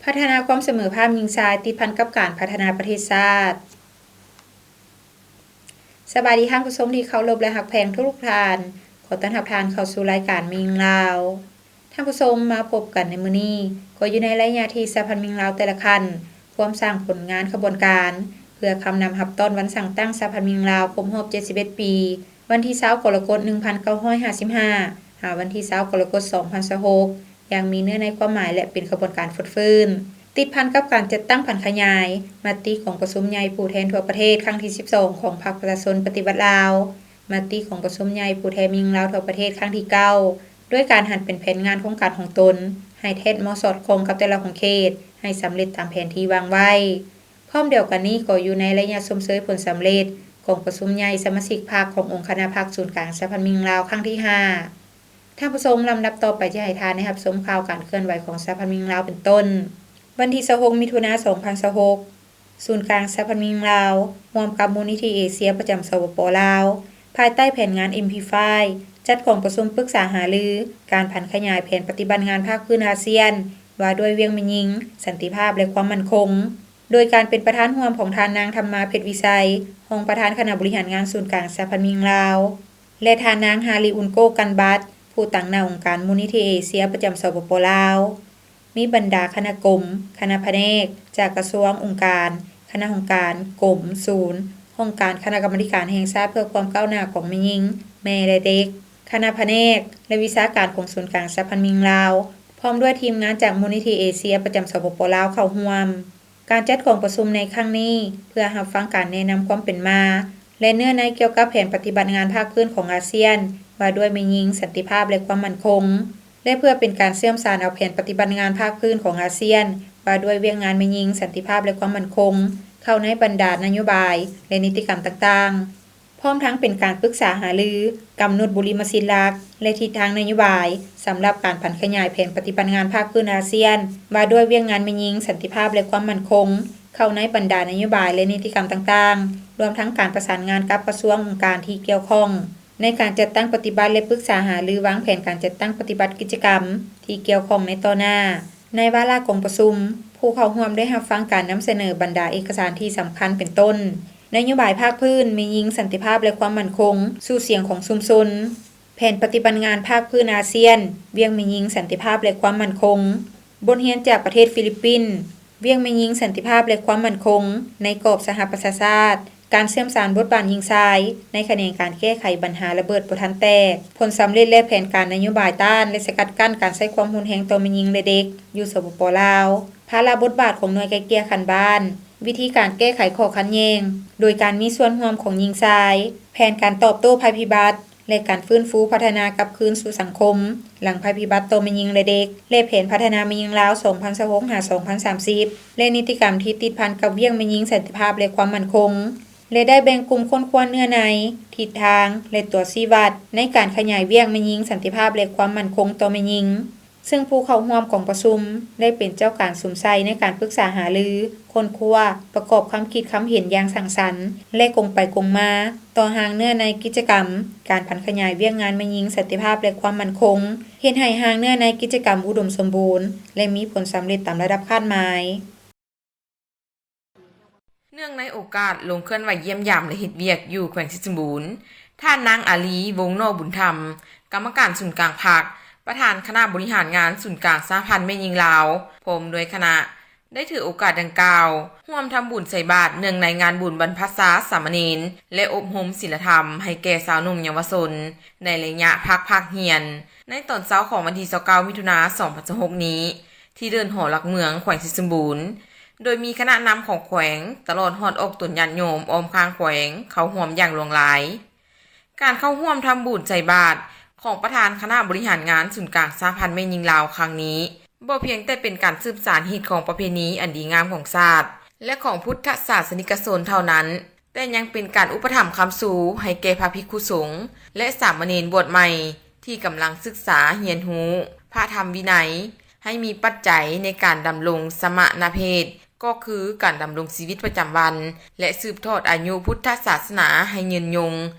ພັດທະນາຄວາມສະເໝີພາບຍິງຊາຍ ຕິດພັນກັບການພັດທະນາປະເທດຊາດ. ສະບາຍດີທ່ານຜູ້ຊົມທີ່ເຄົາລົບ ແລະ ຮັກແພງທຸກໆທ່ານ. ຂໍຕ້ອນຮັບທ່ານເຂົ້າສູ່ລາຍການແມ່ຍິງລາວ. ທ່ານຜູ້ຊົມ, ມາພົບກັນໃນມື້ນີ້ ກໍຢູ່ໃນໄລຍະທີ່ສະຫະພັນແມ່ຍິງລາວແຕ່ລະຂັ້ນ ພວມສ້າງຜົນງານຂະບວນການ ເພື່ອຄຳນຳຮັບຕ້ອນວັນສ້າງຕັ້ງສະຫະພັນແມ່ຍິງລາວຄົບຮອບເຈັດສິບເອັດປີ ວັນທີຊາວ ກໍລະກົດ ໜຶ່ງພັນເກົ້າຮ້ອຍຫ້າສິບຫ້າ ຫາວັນທີຊາວ ກໍລະກົດ ສອງພັນຊາວຫົກ ຢ່າງມີເນື້ອໃນຄວາມໝາຍ ແລະ ເປັນຂະບວນການຟົດຟື້ນ. ຕິດພັນກັບການຈັດຕັ້ງຜັນຂະຫຍາຍມະຕິກອງປະຊຸມໃຫຍ່ຜູ້ແທນທົ່ວປະເທດຄັ້ງທີສິບສອງ ຂອງພັກປະຊາຊົນປະຕິວັດລາວ, ມະຕິກອງປະຊຸມໃຫຍ່ຜູ້ແທນແມ່ຍິງລາວທົ່ວປະເທດຄັ້ງທີເກົ້າ ດ້ວຍການຫັນເປັນແຜນງານໂຄງການຂອງຕົນ ໃຫ້ແທດເໝາະສອດຄ່ອງກັບແຕ່ລະຂົງເຂດ ໃຫ້ສຳເລັດຕາມແຜນທີ່ວາງໄວ້. ພ້ອມດຽວກັນນີ້ ກໍຢູ່ໃນໄລຍະຊົມເຊີຍຜົນສຳເລັດກອງປະຊຸມໃຫຍ່ສະມາຊິກພັກຂອງອົງຄະນະພັກສູນກາງສະຫະພັນແມ່ຍິງລາວຄັ້ງທີຫ້າ. ທ່ານຜູ້ຊົມ, ລຳດັບຕໍ່ໄປຈະໃຫ້ທ່ານໄດ້ຮັບຊົມຂ່າວການເຄື່ອນໄຫວຂອງສະຫະພັນແມ່ຍິງລາວເປັນຕົ້ນ. ວັນທີຊາວຫົກ ມິຖຸນາ ສອງພັນຊາວຫົກ ສູນກາງສະຫະພັນແມ່ຍິງລາວ ຮ່ວມກັບມູນນິທິເອເຊຍປະຈຳ ສປປ ລາວ ພາຍໃຕ້ແຜນງານ ເອັມພີໄຟ ຈັດກອງປະຊຸມປຶກສາຫາລືການຜັນຂະຫຍາຍແຜນປະຕິບັດງານພາກພື້ນອາຊຽນ ວ່າດ້ວຍວຽງແມ່ຍິງ, ສັນຕິພາບ ແລະ ຄວາມໝັ້ນຄົງ ໂດຍການເປັນປະທານຮ່ວມຂອງທ່ານນາງ ທຳມາ ເພັດວິໄຊ ຮອງປະທານຄະນະບໍລິຫານງານສູນກາງສະຫະພັນແມ່ຍິງລາວ ແລະ ທ່ານນາງ ຮາລີ ອຸນໂກ ກັນບັດ ຜູ້ຕາງໜ້າອົງການມູນນິທິເອເຊຍປະຈຳ ສປປ ລາວ. ມີບັນດາຄະນະກົມ, ຄະນະພະແນກ ຈາກກະຊວງ, ອົງການ, ຄະນະຫ້ອງການ, ກົມ, ສູນ, ຫ້ອງການຄະນະກຳມາທິການແຫ່ງຊາດເພື່ອຄວາມກ້າວໜ້າຂອງແມ່ຍິງ, ແມ່ ແລະ ເດັກ, ຄະນະພະແນກ ແລະ ວິຊາການຂອງສູນກາງສະຫະພັນແມ່ຍິງລາວ, ພ້ອມດ້ວຍທີມງານຈາກມູນນິທິເອເຊຍປະຈຳ ສປປ ລາວ ເຂົ້າຮ່ວມ. ການຈັດກອງປະຊຸມໃນຄັ້ງນີ້ ເພື່ອຮັບຟັງການແນະນຳຄວາມເປັນມາ ແລະ ເນື້ອໃນກ່ຽວກັບແຜນປະຕິບັດງານພາກພື້ນຂອງອາຊຽນ ວ່າດ້ວຍແມ່ຍິງ, ສັນຕິພາບ ແລະ ຄວາມໝັ້ນຄົງ ແລະ ເພື່ອເປັນການເຊື່ອມສານເອົາແຜນປະຕິບັດງານພາກພື້ນຂອງອາຊຽນ ວ່າດ້ວຍວຽກງານແມ່ຍິງ, ສັນຕິພາບ ແລະ ຄວາມໝັ້ນຄົງ ເຂົ້າໃນບັນດານະໂຍບາຍ ແລະ ນິຕິກຳຕ່າງໆ. ພ້ອມທັງເປັນການປຶກສາຫາລື ກຳນົດບຸລິມະສິດຫຼັກ ແລະ ທິດທາງນະໂຍບາຍ ສຳລັບການຜັນຂະຫຍາຍແຜນປະຕິບັດງານພາກພື້ນອາຊຽນ ວ່າດ້ວຍວຽກງານແມ່ຍິງ, ສັນຕິພາບ ແລະ ຄວາມໝັ້ນຄົງ ເຂົ້າໃນບັນດານະໂຍບາຍ ແລະ ນິຕິກຳຕ່າງໆ, ລວມທັງການປະສານງານກັບກະຊວງ, ອົງການທີ່ກ່ຽວຂ້ອງ ໃນການຈັດຕັ້ງປະຕິບັດ ແລະ ປຶກສາຫາລືວາງແຜນການຈັດຕັ້ງປະຕິບັດກິດຈະກຳທີ່ກ່ຽວຂ້ອງໃນຕໍ່ໜ້າ. ໃນວາລະກອງປະຊຸມ, ຜູ້ເຂົ້າຮ່ວມໄດ້ຮັບຟັງການນຳສະເໜີບັນດາເອກະສານທີ່ສຳຄັນ ເປັນຕົ້ນ ນະໂຍບາຍພາກພື້ນ, ແມ່ຍິງ, ສັນຕິພາບ ແລະ ຄວາມໝັ້ນຄົງ, ຊື່ສຽງຂອງຊຸມຊົນ, ແຜນປະຕິບັດງານພາກພື້ນອາຊຽນ, ວຽກແມ່ຍິງ, ສັນຕິພາບ ແລະ ຄວາມໝັ້ນຄົງ, ບົດຮຽນຈາກປະເທດຟີລິບປິນ, ວຽກແມ່ຍິງ, ສັນຕິພາບ ແລະ ຄວາມໝັ້ນຄົງ ໃນກອບສະຫະປະຊາຊາດ, ການເຊື່ອມສານບົດບາດຍິງຊາຍ ໃນຂະແໜງການແກ້ໄຂບັນຫາລະເບີດບໍ່ທັນແຕກ, ຜົນສຳເລັດ ແລະ ແຜນການນະໂຍບາຍຕ້ານ ແລະ ສະກັດກັ້ນການໃຊ້ຄວາມຮຸນແຮງຕໍ່ແມ່ຍິງ ແລະ ເດັກ ຢູ່ ສປປ ລາວ, ພາລະບົດບາດຂອງໜ່ວຍໄກ່ເກ່ຍຂັ້ນບ້ານ, ວິທີການແກ້ໄຂຂໍ້ຂັດແຍ່ງ ໂດຍການມີສ່ວນຮ່ວມຂອງຍິງຊາຍ, ແຜນການຕອບໂຕ້ໄພພິບັດ ແລະ ການຟື້ນຟູພັດທະນາກັບຄືນສູ່ສັງຄົມ ຫຼັງໄພພິບັດຕໍ່ແມ່ຍິງ ແລະ ເດັກ ແລະ ແຜນພັດທະນາແມ່ຍິງລາວ ສອງພັນຊາວຫົກ ຫາ ສອງພັນສາມສິບ ແລະ ນິຕິກຳທີ່ຕິດພັນກັບວຽກແມ່ຍິງ, ສັນຕິພາບ ແລະ ຄວາມໝັ້ນຄົງ ແລະ ໄດ້ແບ່ງກຸ່ມຄົ້ນຄວ້າເນື້ອໃນ, ທິດທາງ ແລະ ຕົວຊີ້ວັດໃນການຂະຫຍາຍວຽກແມ່ຍິງ, ສັນຕິພາບ ແລະ ຄວາມໝັ້ນຄົງຕໍ່ແມ່ຍິງ. ເຊິ່ງຜູ້ເຂົ້າຮ່ວມກອງປະຊຸມໄດ້ເປັນເຈົ້າການສຸມໃສ່ໃນການປຶກສາຫາລື, ຄົ້ນຄວ້າ, ປະກອບຄວາມຄິດຄຳເຫັນຢ່າງສ້າງສັນ ແລະ ກົງໄປກົງມາ ຕໍ່ຮ່າງເນື້ອໃນກິດຈະກຳ ການຜັນຂະຫຍາຍວຽກງານແມ່ຍິງ, ສັນຕິພາບ ແລະ ຄວາມໝັ້ນຄົງ, ເຮັດໃຫ້ຮ່າງເນື້ອໃນກິດຈະກຳອຸດົມສົມບູນ ແລະ ມີຜົນສຳເລັດຕາມລະດັບຄາດໝາຍ. ເນື່ອງໃນໂອກາດລົງເຄື່ອນໄຫວຢ້ຽມຢາມ ແລະ ເຮັດວຽກຢູ່ແຂວງໄຊສົມບູນ, ທ່ານນາງ ອາລີ ວົງໜໍບຸນທຳ, ກຳມະການສູນກາງພັກ, ປະທານຄະນະບໍລິຫານງານສູນກາງສະຫະພັນແມ່ຍິງລາວ ພ້ອມດ້ວຍຄະນະ ໄດ້ຖືໂອກາດດັ່ງກ່າວ ຮ່ວມທຳບຸນໃສ່ບາດ ເນື່ອງໃນງານບຸນບັນພະຊາສາມະເນນ ແລະ ອົບຮົມສິນລະທຳໃຫ້ແກ່ຊາວໜຸ່ມເຍົາວະຊົນ ໃນໄລຍະພັກພາກຮຽນ ໃນຕອນເຊົ້າຂອງວັນທີຊາວເກົ້າ ມິຖຸນາ ສອງພັນຊາວຫົກນີ້ ທີ່ເດີ່ນຫໍຫຼັກເມືອງ ແຂວງໄຊສົມບູນ, ໂດຍມີຄະນະນຳຂອງແຂວງ ຕະຫຼອດຮອດອອກຕົນຍາດໂຍມອ້ອມຂ້າງແຂວງ ເຂົ້າຮ່ວມຢ່າງຫຼວງຫຼາຍ. ການເຂົ້າຮ່ວມທຳບຸນໃສ່ບາດຂອງປະທານຄະນະບໍລິຫານງານສູນກາງສະຫະພັນແມ່ຍິງລາວຄັ້ງນີ້ ບໍ່ພຽງແຕ່ເປັນການສືບສານຮີດຄອງປະເພນີອັນດີງາມຂອງຊາດ ແລະ ຂອງພຸດທະສາສະນິກະຊົນເທົ່ານັ້ນ, ແຕ່ຍັງເປັນການອຸປະຖຳຄ້ຳຊູໃຫ້ແກ່ພະພິກຂຸສົງ ແລະ ສາມະເນນບວດໃໝ່ ທີ່ກຳລັງສຶກສາຮຽນຮູ້ພະທຳວິໄນ ໃຫ້ມີປັດໄຈໃນການດຳລົງສະມະນະເພດ ກໍຄືການດຳລົງຊີວິດປະຈຳວັນ ແລະ ສືບທອດອາຍຸພຸດທະສາສະໜາໃຫ້ຍືນຍົງ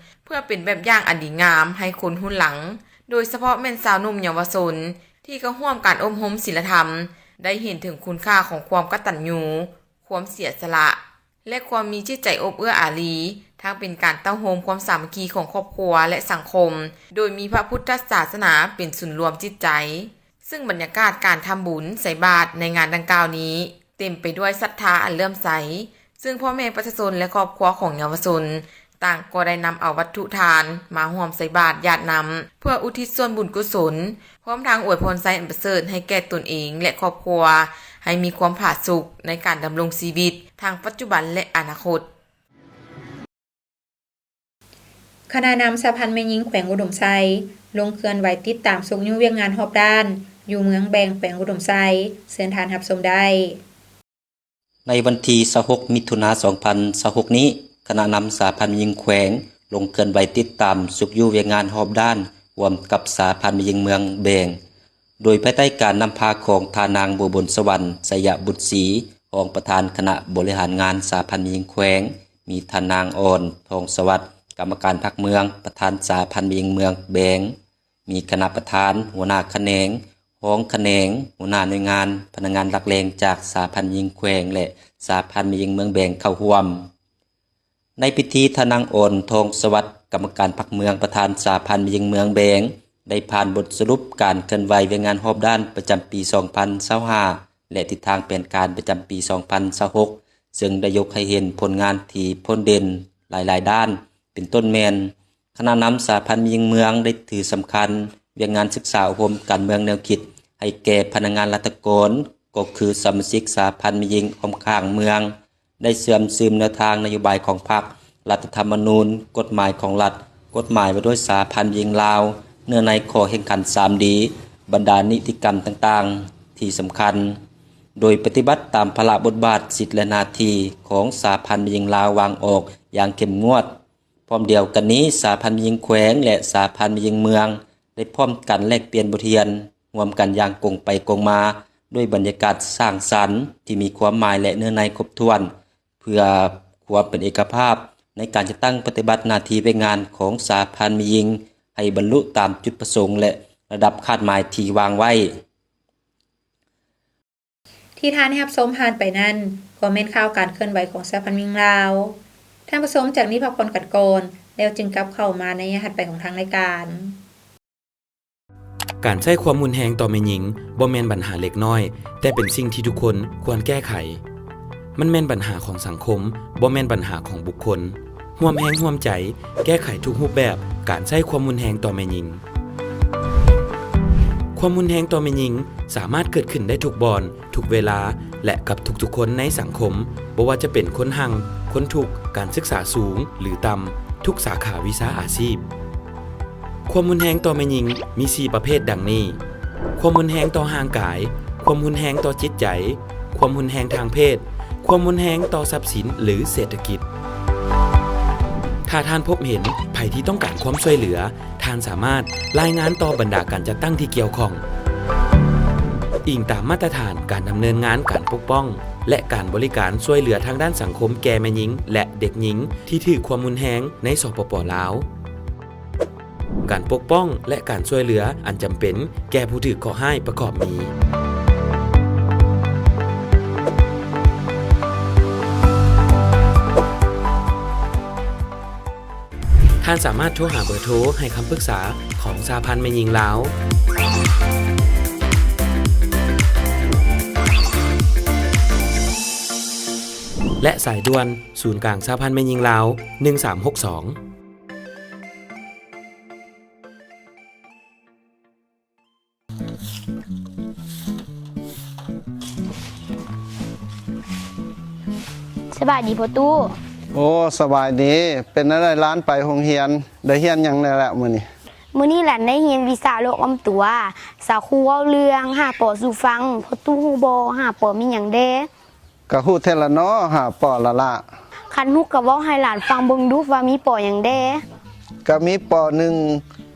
ເພື່ອເປັນແບບຢ່າງອັນດີງາມໃຫ້ຄົນຮຸ່ນຫຼັງ, ໂດຍສະເພາະແມ່ນຊາວໜຸ່ມເຍົາວະຊົນ ທີ່ເຂົ້າຮ່ວມການອົບຮົມສິນລະທຳ ໄດ້ເຫັນເຖິງຄຸນຄ່າຂອງຄວາມກະຕັນຍູ, ຄວາມເສຍສະຫຼະ ແລະ ຄວາມມີຈິດໃຈອົບເອື້ອອາລີ, ທັງເປັນການເຕົ້າໂຮມຄວາມສາມັກຄີຂອງຄອບຄົວ ແລະ ສັງຄົມ, ໂດຍມີພະພຸດທະສາສະໜາເປັນສູນລວມຈິດໃຈ. ເຊິ່ງບັນຍາກາດການທຳບຸນໃສ່ບາດໃນງານດັ່ງກ່າວນີ້ ເຕັມໄປດ້ວຍສັດທາອັນເຫຼື້ອມໃສ, ເຊິ່ງພໍ່ແມ່ປະຊາຊົນ ແລະ ຄອບຄົວຂອງເຍົາວະຊົນ ຕ່າງກໍໄດ້ນຳເອົາວັດຖຸທານມາຮ່ວມໃສ່ບາດຢາດນ້ຳ ເພື່ອອຸທິດສ່ວນບຸນກຸສົນ, ພ້ອມທັງອວຍພອນໄຊອັນປະເສີດໃຫ້ແກ່ຕົນເອງ ແລະ ຄອບຄົວ ໃຫ້ມີຄວາມຜາສຸກໃນການດຳລົງຊີວິດທັງປັດຈຸບັນ ແລະ ອະນາຄົດ. ຄະນະນຳສະຫະພັນແມ່ຍິງແຂວງອຸດົມໄຊ ລົງເຄື່ອນໄຫວຕິດຕາມຊຸກຍູ້ວຽກງານຮອບດ້ານ ຢູ່ເມືອງແບງ ແຂວງອຸດົມໄຊ. ເຊີນທ່ານຮັບຊົມໄດ້. ໃນວັນທີຊາວຫົກ ມິຖຸນາ ສອງພັນຊາວຫົກນີ້, ຄະນະນຳສະຫະພັນແມ່ຍິງແຂວງ ລົງເຄື່ອນໄຫວຕິດຕາມຊຸກຍູ້ວຽກງານຮອບດ້ານ ຮ່ວມກັບສະຫະພັນແມ່ຍິງເມືອງແບງ, ໂດຍພາຍໃຕ້ການນຳພາຂອງທ່ານນາງ ບົວບົນສະຫວັນ ໄຊຍະບຸດສີ ຮອງປະທານຄະນະບໍລິຫານງານສະຫະພັນແມ່ຍິງແຂວງ, ມີທ່ານນາງ ອ່ອນ ທອງສະຫວັດ ກຳມະການພັກເມືອງ, ປະທານສະຫະພັນແມ່ຍິງເມືອງແບງ, ມີຄະນະປະທານ, ຫົວໜ້າຂະແໜງ, ຮອງຂະແໜງ, ຫົວໜ້າໜ່ວຍງານ, ພະນັກງານຫຼັກແຫຼ່ງຈາກສະຫະພັນແມ່ຍິງແຂວງ ແລະ ສະຫະພັນແມ່ຍິງເມືອງແບງເຂົ້າຮ່ວມ. ໃນພິທີ, ທ່ານນາງ ອ່ອນ ທອງສະຫວັດ ກຳມະການພັກເມືອງ, ປະທານສະຫະພັນແມ່ຍິງເມືອງແບງ ໄດ້ຜ່ານບົດສະຫຼຸບການເຄື່ອນໄຫວວຽກງານຮອບດ້ານປະຈຳປີສອງພັນຊາວຫ້າ ແລະ ທິດທາງແຜນການປະຈຳປີສອງພັນຊາວຫົກ ເຊິ່ງໄດ້ຍົກໃຫ້ເຫັນຜົນງານທີ່ພົ້ນເດັ່ນຫຼາຍໆດ້ານ, ເປັນຕົ້ນແມ່ນ ຄະນະນຳສະຫະພັນແມ່ຍິງເມືອງໄດ້ຖືສຳຄັນວຽກງານສຶກສາອົບຮົມການເມືອງແນວຄິດໃຫ້ແກ່ພະນັກງານລັດຖະກອນ, ກໍຄືສະມາຊິກສະຫະພັນແມ່ຍິງອ້ອມຂ້າງເມືອງ ໄດ້ເຊື່ອມຊຶມແນວທາງນະໂຍບາຍຂອງພັກ, ລັດຖະທຳມະນູນ, ກົດໝາຍຂອງລັດ, ກົດໝາຍວ່າດ້ວຍສະຫະພັນແມ່ຍິງລາວ, ເນື້ອໃນຂໍ້ແຂ່ງຂັນສາມດີ, ບັນດານິຕິກຳຕ່າງໆທີ່ສຳຄັນ, ໂດຍປະຕິບັດຕາມພາລະບົດບາດ, ສິດ ແລະ ໜ້າທີ່ຂອງສະຫະພັນແມ່ຍິງລາວວາງອອກຢ່າງເຂັ້ມງວດ. ພ້ອມດຽວກັນນີ້, ສະຫະພັນແມ່ຍິງແຂວງ ແລະ ສະຫະພັນແມ່ຍິງເມືອງ ໄດ້ພ້ອມກັນແລກປ່ຽນບົດຮຽນຮ່ວມກັນຢ່າງກົງໄປກົງມາ, ດ້ວຍບັນຍາກາດສ້າງສັນທີ່ມີຄວາມໝາຍ ແລະ ເນື້ອໃນຄົບຖ້ວນ, ເພື່ອຄວາມເປັນເອກະພາບໃນການຈັດຕັ້ງປະຕິບັດໜ້າທີ່ວຽກງານຂອງສະຫະພັນແມ່ຍິງ ໃຫ້ບັນລຸຕາມຈຸດປະສົງ ແລະ ລະດັບຄາດໝາຍທີ່ວາງໄວ້. ທີ່ທ່ານໄດ້ຮັບຊົມຜ່ານໄປນັ້ນ ກໍແມ່ນຂ່າວການເຄື່ອນໄຫວຂອງສະຫະພັນແມ່ຍິງລາວ. ທ່ານຜູ້ຊົມ, ຈາກນີ້ພັກຜ່ອນກັນກ່ອນ ແລ້ວຈຶ່ງກັບເຂົ້າມາໃນໄລຍະຖັດໄປຂອງທາງລາຍການ. ການໃຊ້ຄວາມຮຸນແຮງຕໍ່ແມ່ຍິງບໍ່ແມ່ນບັນຫາເລັກນ້ອຍ, ແຕ່ເປັນສິ່ງທີ່ທຸກຄົນຄວນແກ້ໄຂ. ມັນແມ່ນບັນຫາຂອງສັງຄົມ, ບໍ່ແມ່ນບັນຫາຂອງບຸກຄົນ. ຮ່ວມແຮງຮ່ວມໃຈແກ້ໄຂທຸກຮູບແບບການໃຊ້ຄວາມຮຸນແຮງຕໍ່ແມ່ຍິງ. ຄວາມຮຸນແຮງຕໍ່ແມ່ຍິງສາມາດເກີດຂຶ້ນໄດ້ທຸກບ່ອນ, ທຸກເວລາ ແລະ ກັບທຸກໆຄົນໃນສັງຄົມ, ບໍ່ວ່າຈະເປັນຄົນຮັ່ງ, ຄົນທຸກ, ການສຶກສາສູງ ຫຼື ຕ່ຳ, ທຸກສາຂາວິຊາອາຊີບ. ຄວາມຮຸນແຮງຕໍ່ແມ່ຍິງມີສີ່ປະເພດດັ່ງນີ້: ຄວາມຮຸນແຮງຕໍ່ຮ່າງກາຍ, ຄວາມຮຸນແຮງຕໍ່ຈິດໃຈ, ຄວາມຮຸນແຮງທາງເພດ, ຄວາມຮຸນແຮງຕໍ່ຊັບສິນ ຫຼື ເສດຖະກິດ. ຖ້າທ່ານພົບເຫັນໃຜທີ່ຕ້ອງການຄວາມຊ່ວຍເຫຼືອ, ທ່ານສາມາດລາຍງານຕໍ່ບັນດາການຈັດຕັ້ງທີ່ກ່ຽວຂ້ອງ. ອີງຕາມມາດຕະຖານການດຳເນີນງານການປົກປ້ອງ ແລະ ການບໍລິການຊ່ວຍເຫຼືອທາງດ້ານສັງຄົມແກ່ແມ່ຍິງ ແລະ ເດັກຍິງທີ່ຖືກຄວາມຮຸນແຮງໃນ ສປປ ລາວ. ການປົກປ້ອງ ແລະ ການຊ່ວຍເຫຼືອອັນຈຳເປັນແກ່ຜູ້ຖືກເຄາະຮ້າຍປະກອບມີ. ທ່ານສາມາດໂທຫາເບີໂທໃຫ້ຄຳປຶກສາຂອງສະຫະພັນແມ່ຍິງລາວ ແລະ ສາຍດ່ວນສູນກາງສະຫະພັນແມ່ຍິງລາວ ໜຶ່ງສາມຫົກສອງ. ສະບາຍດີພໍ່ຕູ້. ໂອ້ ສະບາຍດີ. ເປັນແນວໃດຫຼານໄປໂຮງຮຽນ? ໄດ້ຮຽນຫຍັງແດ່ລະມື້ນີ້? ມື້ນີ້ຫຼານໄດ້ຮຽນວິຊາໂລກອ້ອມຕົວ. ສາຄູເວົ້າເລື່ອງຫ້າ ປ ສູ່ຟັງ. ພໍ່ຕູ້ຮູ້ບໍ່ ຫ້າ ປ ມີຫຍັງແດ່? ກະຮູ້ແທ້ລະເນາະ ຫ້າ ປ ລະລະ. ຄັນຮູ້ກະເວົ້າໃຫ້ຫຼານຟັງເບິ່ງດູວ່າມີ ປ ຫຍັງແດ່? ກະມີ ປ ໜຶ່ງ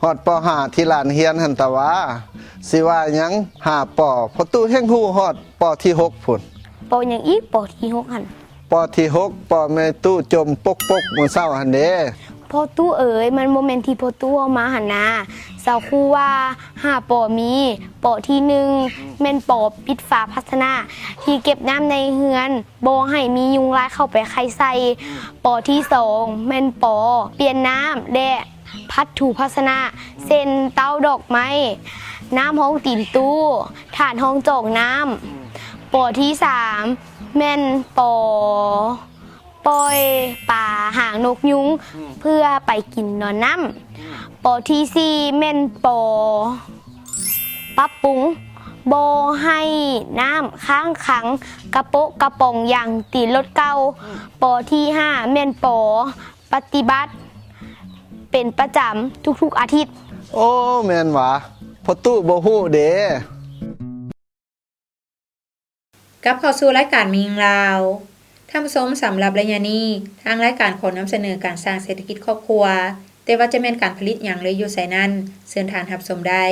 ຮອດ ປ ຫ້າ ທີ່ຫຼານຮຽນຫັ້ນຕະຫວາ. ຊິວ່າຫຍັງ ຫ້າ ປ ພໍ່ຕູ້ແຮ່ງຮູ້ຮອດ ປ ທີຫົກພຸ້ນ. ປ ຫຍັງອີກ ປ ທີຫົກຫັ້ນ? ປ ທີຫົກ ປ ແມ່ຕູ້ຈົ່ມປົກໆ ມື້ເຊົ້າຫັ້ນເດ. ພໍ່ຕູ້ເອີຍ ມັນບໍ່ແມ່ນທີ່ພໍ່ຕູ້ເວົ້າມາຫັ້ນນາ. ຊາວຄູວ່າ ຫ້າປໍມີ, ປໍທີໜຶ່ງ ແມ່ນປໍປິດຝາພາຊະນະທີ່ເກັບນ້ຳໃນເຮືອນ ບໍ່ໃຫ້ມີຍຸງລາຍເຂົ້າໄປໄຂ່ໃສ່. ປໍທີສອງ ແມ່ນປໍປ່ຽນນ້ຳ ແລະ ພັດຖູພາຊະນະ ເຊັ່ນ ເຕົ້າດອກໄມ້, ນ້ຳຮອງຕີນຕູ້, ຖາດຮອງຈອກນ້ຳ. ປໍທີສາມ ແມ່ນປໍ ປ່ອຍປາຫາງນົກຍຸງ ອືມ ເພື່ອໄປກິນນອນນ້ຳ. ອືມ ປໍທີສີ່ແມ່ນປໍປັບປຸງ ບໍ່ໃຫ້ນ້ຳຄ້າງຂັງກະໂປະກະປ໋ອງຢາງຕີນລົດເກົ່າ. ອືມ ປໍທີຫ້າແມ່ນປໍປະຕິບັດເປັນປະຈຳທຸກໆອາທິດ. ໂອ້ ແມ່ນຫວາ ພໍ່ຕູ້ບໍ່ຮູ້ເດ. ກັບເຂົ້າສູ່ລາຍການແມ່ຍິງລາວ. ທ່ານຜູ້ຊົມ, ສຳລັບໄລຍະນີ້ ທາງລາຍການຂໍນຳສະເໜີການສ້າງເສດຖະກິດຄອບຄົວ, ແຕ່ວ່າຈະແມ່ນການຜະລິດຫຍັງ ຫຼື ຢູ່ໃສນັ້ນ, ເຊີນທ່ານຮັບຊົມໄດ້.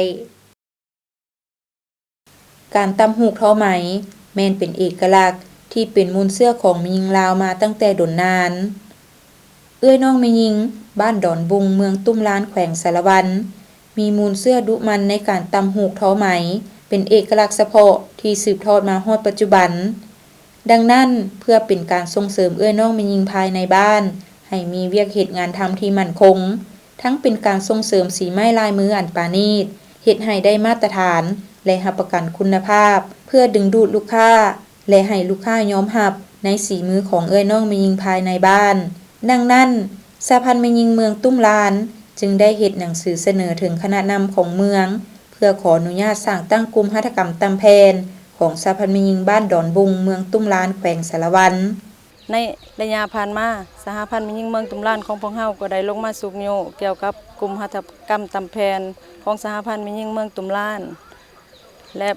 ການຕ່ຳຫູກທໍໄໝ ແມ່ນເປັນເອກະລັກທີ່ເປັນມູນເຊື້ອຂອງແມ່ຍິງລາວມາຕັ້ງແຕ່ດົນນານ. ເອື້ອຍນ້ອງແມ່ຍິງ ບ້ານດອນບຸງ ເມືອງຕຸ້ມລານ ແຂວງສາລະວັນ ມີມູນເຊື້ອດຸໝັ່ນໃນການຕ່ຳຫູກທໍໄໝ ເປັນເອກະລັກສະເພາະທີ່ສືບທອດມາຮອດປັດຈຸບັນ. ດັ່ງນັ້ນ, ເພື່ອເປັນການສົ່ງເສີມເອື້ອຍນ້ອງແມ່ຍິງພາຍໃນບ້ານ ໃຫ້ມີວຽກເຮັດງານທຳທີ່ໝັ້ນຄົງ, ທັງເປັນການສົ່ງເສີມສີໄມ້ລາຍມືອັນປານີດ, ເຮັດໃຫ້ໄດ້ມາດຕະຖານ ແລະ ຮັບປະກັນຄຸນນະພາບ ເພື່ອດຶງດູດລູກຄ້າ ແລະ ໃຫ້ລູກຄ້າຍອມຮັບໃນສີມືຂອງເອື້ອຍນ້ອງແມ່ຍິງພາຍໃນບ້ານ. ດັ່ງນັ້ນ, ສະຫະພັນແມ່ຍິງເມືອງຕຸ້ມລານ ຈຶ່ງໄດ້ເຮັດໜັງສືສະເໜີເຖິງຄະນະນຳຂອງເມືອງ ເພື່ອຂໍອະນຸຍາດສ້າງຕັ້ງກຸ່ມຫັດຖະກຳຕ່ຳແຜ່ນຂອງສະຫະພັນແມ່ຍິງບ້ານດອນບຸງ ເມືອງຕຸ້ມລານ ແຂວງສາລະວັນ. ໃນໄລຍະຜ່ານມາ, ສະຫະພັນແມ່ຍິງເມືອງຕຸ້ມລານຂອງພວກເຮົາ ກໍໄດ້ລົງມາຊຸກຍູ້ກ່ຽວກັບກຸ່ມຫັດຖະກຳຕ່ຳແຜ່ນຂອງສະຫະພັນແມ່ຍິງເມືອງຕຸ້ມລານ ແລະ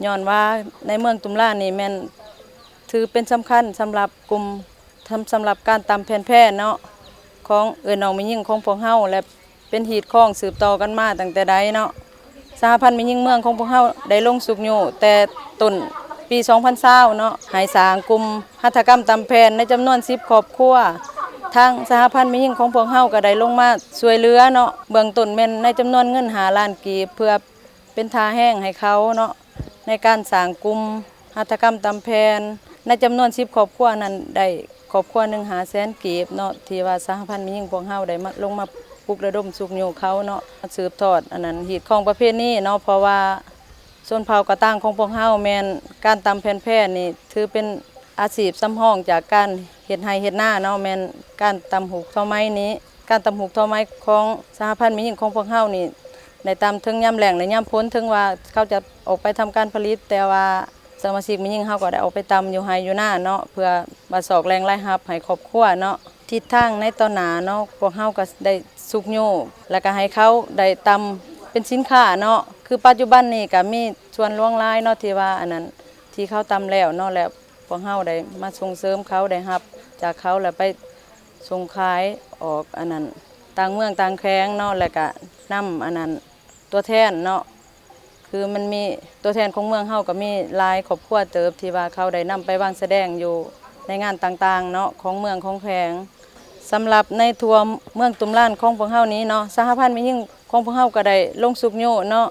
ຍ້ອນວ່າໃນເມືອງຕຸ້ມລານນີ້ແມ່ນຖືເປັນສຳຄັນສຳລັບກຸ່ມ ສຳ ສຳລັບການຕ່ຳແຜ່ນແພເນາະ ຂອງເອື້ອຍນ້ອງແມ່ຍິງຂອງພວກເຮົາ ແລະ ເປັນຮີດຄອງສືບຕໍ່ກັນມາຕັ້ງແຕ່ໃດເນາະ. ສະຫະພັນແມ່ຍິງເມືອງຂອງພວກເຮົາໄດ້ລົງຊຸກຍູ້ແຕ່ຕົ້ນປີສອງພັນຊາວເນາະ ໃຫ້ສ້າງກຸ່ມຫັດຖະກຳຕ່ຳແຜ່ນໃນຈຳນວນສິບຄອບຄົວ. ທາງສະຫະພັນແມ່ຍິງຂອງພວກເຮົາກໍໄດ້ລົງມາຊ່ວຍເຫຼືອເນາະ ເບື້ອງຕົ້ນແມ່ນໃນຈຳນວນເງິນຫ້າລ້ານກີບ ເພື່ອ ເປັນທ່າແຮງໃຫ້ເຂົາເນາະ ໃນການສ້າງກຸ່ມຫັດຖະກຳຕ່ຳແຜ່ນ ໃນຈຳນວນສິບຄອບຄົວນັ້ນ ໄດ້ຄອບຄົວໜຶ່ງຫ້າແສນກີບເນາະ ທີ່ວ່າສະຫະພັນແມ່ຍິງພວກເຮົາໄດ້ມາ ລົງມາປຸກລະດົມຊຸກຍູ້ເຂົາເນາະ ມາສືບທອດອັນນັ້ນ ຮີດຄອງປະເພນີເນາະ ເພາະວ່າຊົນເຜົ່າກະຕ່າງຂອງພວກເຮົາແມ່ນ ການຕ່ຳແຜ່ນແພນີ້ ຖືເປັນອາຊີບສຳຮອງຈາກການເຮັດໄຮ່ເຮັດນາເນາະ ແມ່ນການຕ່ຳຫູກທໍໄໝນີ້. ການຕ່ຳຫູກທໍໄໝຂອງສະຫະພັນແມ່ຍິງຂອງພວກເຮົານີ້ ໄດ້ຕ່ຳເຖິງຍາມແລ້ງ ແລະ ຍາມຝົນ, ເຖິງວ່າເຂົາຈະອອກໄປທຳການຜະລິດ, ແຕ່ວ່າສະມາຊິກແມ່ຍິງເຮົາກໍໄດ້ອອກໄປຕ່ຳຢູ່ໄຮ່ຢູ່ນາເນາະ ເພື່ອວ່າຊອກແຫຼ່ງລາຍຮັບໃຫ້ຄອບຄົວເນາະ. ທິດທາງໃນຕໍ່ໜ້າເນາະ ພວກເຮົາກໍໄດ້ຊຸກຍູ້ ແລ້ວກໍໃຫ້ເຂົາໄດ້ຕ່ຳເປັນສິນຄ້າເນາະ. ຄືປັດຈຸບັນນີ້ກໍມີສ່ວນຫຼວງຫຼາຍເນາະ ທີ່ວ່າອັນນັ້ນ ທີ່ເຂົາຕ່ຳແລ້ວເນາະ ແລ້ວພວກເຮົາໄດ້ມາສົ່ງເສີມເຂົາ, ໄດ້ຮັບຈາກເຂົາ ແລ້ວໄປ ສົ່ງຂາຍອອກອັນນັ້ນ ຕ່າງເມືອງຕ່າງແຂວງເນາະ ແລ້ວກະນຳອັນນັ້ນ ຕົວແທນເນາະ ຄືມັນມີຕົວແທນຂອງເມືອງເຮົາກໍມີຫຼາຍຄອບຄົວເຕີບ ທີ່ວ່າເຂົາໄດ້ນຳໄປວາງສະແດງຢູ່ໃນງານຕ່າງໆເນາະ ຂອງເມືອງຂອງແຂວງ. ສຳລັບໃນທົ່ວເມືອງຕຸ້ມລານຂອງພວກເຮົານີ້ເນາະ ສະຫະພັນແມ່ຍິງຂອງພວກເຮົາກໍໄດ້ລົງຊຸກຍູ້ເນາະ